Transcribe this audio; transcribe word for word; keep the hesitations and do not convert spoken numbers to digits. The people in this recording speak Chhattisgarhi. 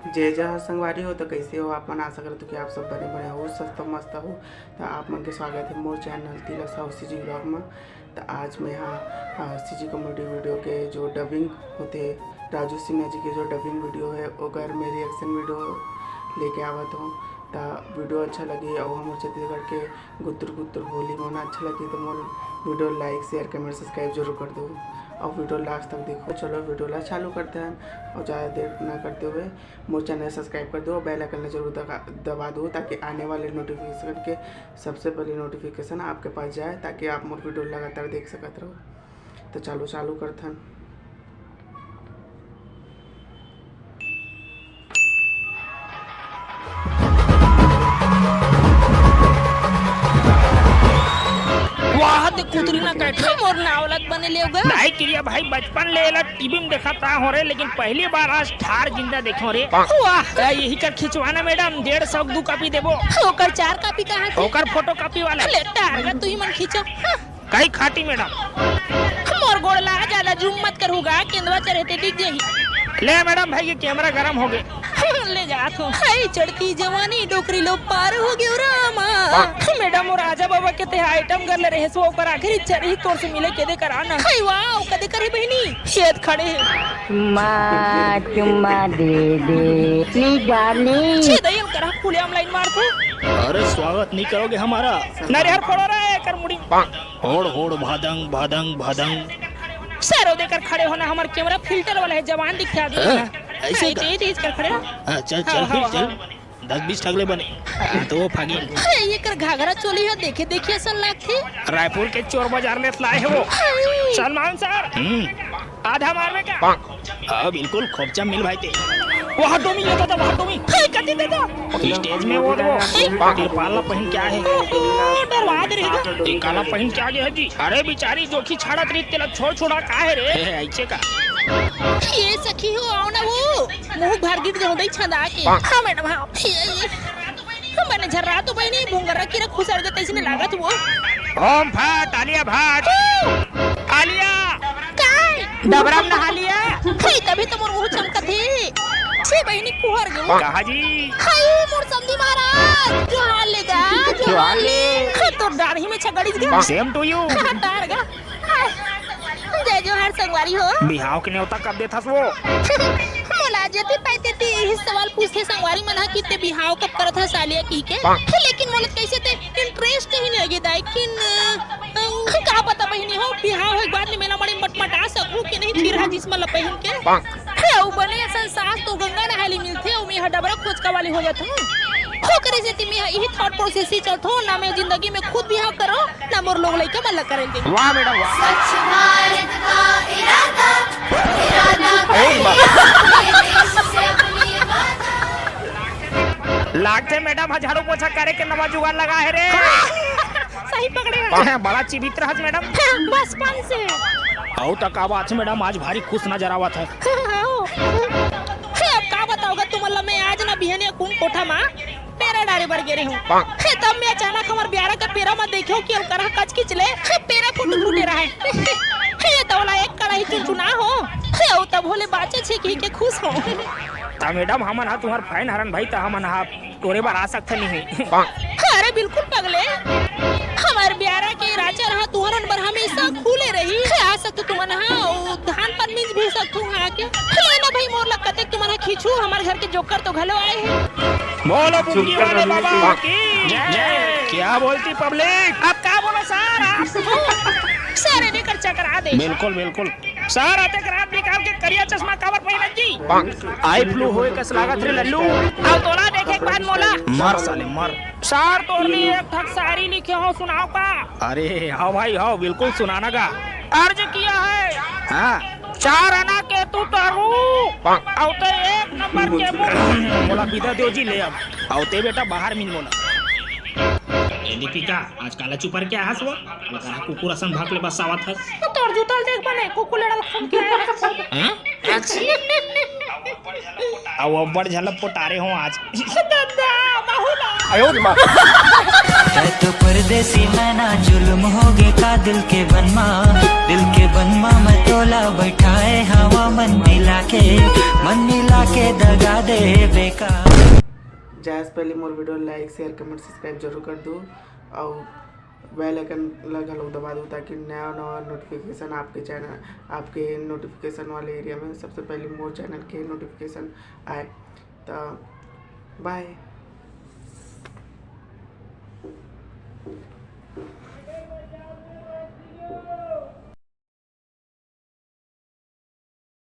जय जय हर संगवारी हो, तो कैसे हो आप मन? आशा करत हो कि आप सब बने बने हो, स्वस्थ मस्त हो। तो आप मन के स्वागत है मोर चैनल तिलक साहू सीजी ब्लॉग में। तो आज मैं हा सीजी कॉमेडी वीडियो के जो डबिंग होते, राजू सिन्हा जी के जो डबिंग वीडियो है, ओकर मैं रिएक्शन वीडियो लेके आवत हूँ। तो वीडियो अच्छा लगे और हमर छत्तीसगढ़ के गुत्तुर गुत्तुर बोली मन अच्छा लगे तो मोर वीडियो लाइक, शेयर, कमेंट, सब्सक्राइब जरूर कर दो और वीडियो लास्ट तक देखो। चलो वीडियो ला चालू करते हैं और ज़्यादा देर ना करते हुए मोर चैनल सब्सक्राइब कर दो और बेल आइकन ला जरूर दबा, दबा दो, ताकि आने वाले नोटिफिकेशन के सबसे पहले नोटिफिकेशन आपके पास जाए, ताकि आप मोर वीडियो लगातार देख सकत रहो। तो चलो चालू करथन। वाह, ते कुतरी ना कैठे मोर नावलत बने ले गा। नहीं किरिया भाई, बचपन ले एला टीवी में देखत आ हो रे, लेकिन पहली बार आज ठार जिंदा देखो रे। वाह। ए, यही कर खिंचवाना मैडम, डेढ़ सौ के दू कॉपी देबो। ओकर चार कॉपी कहाँ थे? ओकर फोटो कॉपी वाला। ले, टारगेट तू ही मन खींचो। हाँ। कई खाटी मैडम। मोर गोड़ ला ज्यादा जूम मत करहू गा, केंदवा चढ़े ते दिख जाही। ले मैडम, भाई के कैमरा गरम हो गए। ले जा तू। हाय चढ़ती जवानी, डोकरी लो पार हो गयो रामा। मैडम, वो राजा बाबा के ते आइटम गर्ल रहे सो, ओकर आखिरी चरही तोर से मिले के दे करा ना। हाय वाह, कदे करे बहिनी? खेत खड़े है। चुम्मा, चुम्मा दे दे, प्लीज डार्लिंग। छे दई करा खुले आम लाइन मारथे। अरे स्वागत नहीं करोगे हमारा? नरिहर फोड़ो रे, कर मुड़ी। होड़ होड़ भादंग भादंग भादंग। सर, वो देकर खड़े होना, हमार कैमरा फिल्टर वाला है, जवान दिखा दे। हाँ, ऐसे ऐसे का? तेज तेज कर खड़े रहो। हाँ, चल, हाँ, चल, फिर हाँ, चल। हाँ। दस बीस ठगले बने। हाँ, तो वो फागिन। अरे, ये कर घाघरा चोली है, देखे, देखे असन लागथे। रायपुर के चोर बाजार ले लाए है वो। हाय। सलमान सर। हम्म। आधा मारवे का? हाँ, बिल्कुल, खोपचा मिल भाई ते। वहाँ डोमी, ये दादा, वहाँ डोमी। हे, कति दादा? स्टेज में वो, वो तिरपाल ला पहिन के आए है। ओहो, डरवा दे रही है। ये काला पहिन के आ गया है जी। अरे, बेचारी जोखी छाड़त रही, तेला छोड़ छोड़ा का है रे? हे, हे, ऐसे का? ये सखी हो, आओ ना वो। मुंह भर गिर जाऊं, दई छंदा के। हाँ, मैडम, हाँ। ये, ये। बने झर्रा तो बहिनी, भुंगरा किरा खुसर जतइसने लागत वो। ओम फट, आलिया भट्ट। आलिया। काय? डबरा में नहा लिया। हे, तभी तो मोर मुंह चमकत हे। छे बहिनी कुहर गे। कहा जी? हाय, मोर समधी महाराज, जोहार ले गा, जोहार ले। हाँ, तो डाढ़ी में छगड़ी गे। Same to you। डार गा। जय जोहार संगवारी हो। बिहाव के नेवता कब देथस वो? मोला जति पाई तेती इही सवाल पूछथे संगवारी मन ह कि ते बिहाव कब करत हस आलिया कहिके। लेकिन मोला कइसे ते इंटरेस्ट ही नइ लगे दाई, लेकिन, अ, का पता बहिनी हो, बिहाव होए के बाद में मेला मड़े मटमटा सकहूं कि नहीं, चिरहा जिसम ल पहिन के। हे, अउ बने असन सास तो गंगा नहाए ले मिलथे, अउ मेंहा डबरा खोचका वाली हो जाथंव। ओकरे सेती मेंहा इही थॉट प्रोसेस ही चलथंव, ना मैं जिंदगी में खुद बिहाव करों, ना मोर लोग लइका मन ला करे दे। वाह मैडम, वाह। स्वच्छ भारत का इरादा, इरादा अरे वाह। करेंगे देश से अपनी वादा। लागथे मैडम ह झाड़ू पोछा करे के नवा जुगाड़ लगा है रे। सही पकड़े हो। बड़ा चिबित रहत मैडम। बचपन से। अउ त का बात है मैडम, आज भारी खुश नजर आवत है। हे, अब का बताओगा तुमन ला, मैं आज ना बिहनिया कुन कोठा मा पेरा डारे बर गे रेहेंव। हे, तब मैं अचानक हमर बियारा के पेरा म देखेंव कि ओकर ह कचकिच ले, हे, पेरा फुट फुटे रहय। हे, त ओला एक कड़ाही चुनचुना हो। हे, अउ तभो ले बाचे छे कहिके खुश हों। त मैडम, हमन ह तुंहर फैन हरन भाई, त हमन ह टोरे बर आ सकथन नहीं। अरे बिल्कुल पगले, हमर बियारा के राचर ह तुंहरन बर हमेशा खुले रही। आ सकथो तुमन ह, अउ धान पान मिंज भी सकथो ह आके। ले ना भाई मोर ला कतेक तुमन ह खींचू, हमर घर के जोकर तो घलो आए हे। बोलो बुग्गी वाले बाबा की जय। क्या बोलती पब्लिक? अब का बोलो सर, आप सर एकर चकरा दे। बिल्कुल बिल्कुल। सर, अतेक रात निकाल के करिया चश्मा काबर पहिनत जी? आई फ्लू होए कस लागत रे लल्लू। अब तोला देखे के बाद मोला। मर साले, मर। सर, तोर लिए एक ठक शायरी लिखे हों, सुनाव का? अरे, हव भाई, हव, बिल्कुल सुनाना का। अर्ज किया है। हाँ। चार आना केतु तारू, अउ ते एक नंबर के मुंह। मोला बिदा देव जी ले अब। अउ ते बेटा बाहर मिल मोला। ए दीपिका, आज काला चुपर के आहस वो? लगा कुकुर असन भौंक ले बसावत हस। तो तोर जूता ल देख बने, कुकुर लड़ल खून के आया है। हैं? अउ अब्बड़ झलक पोटारे हों आज। दादा, बाहु ला। तै तो परदेसी मैना, जुल्म होगे का दिल के बनमा, दिल के बनमा मैं तोला बैठाए हवा मन मिला के, मन मिला के दगा दे बेकार। जाए से पहले मोर video like, share, comment, subscribe जरूर कर दो और bell icon ला घलो दबा दो, ताकि नया नवा notification आपके channel, आपके notification वाले area में सबसे पहले मोर channel के notification आए। तो bye।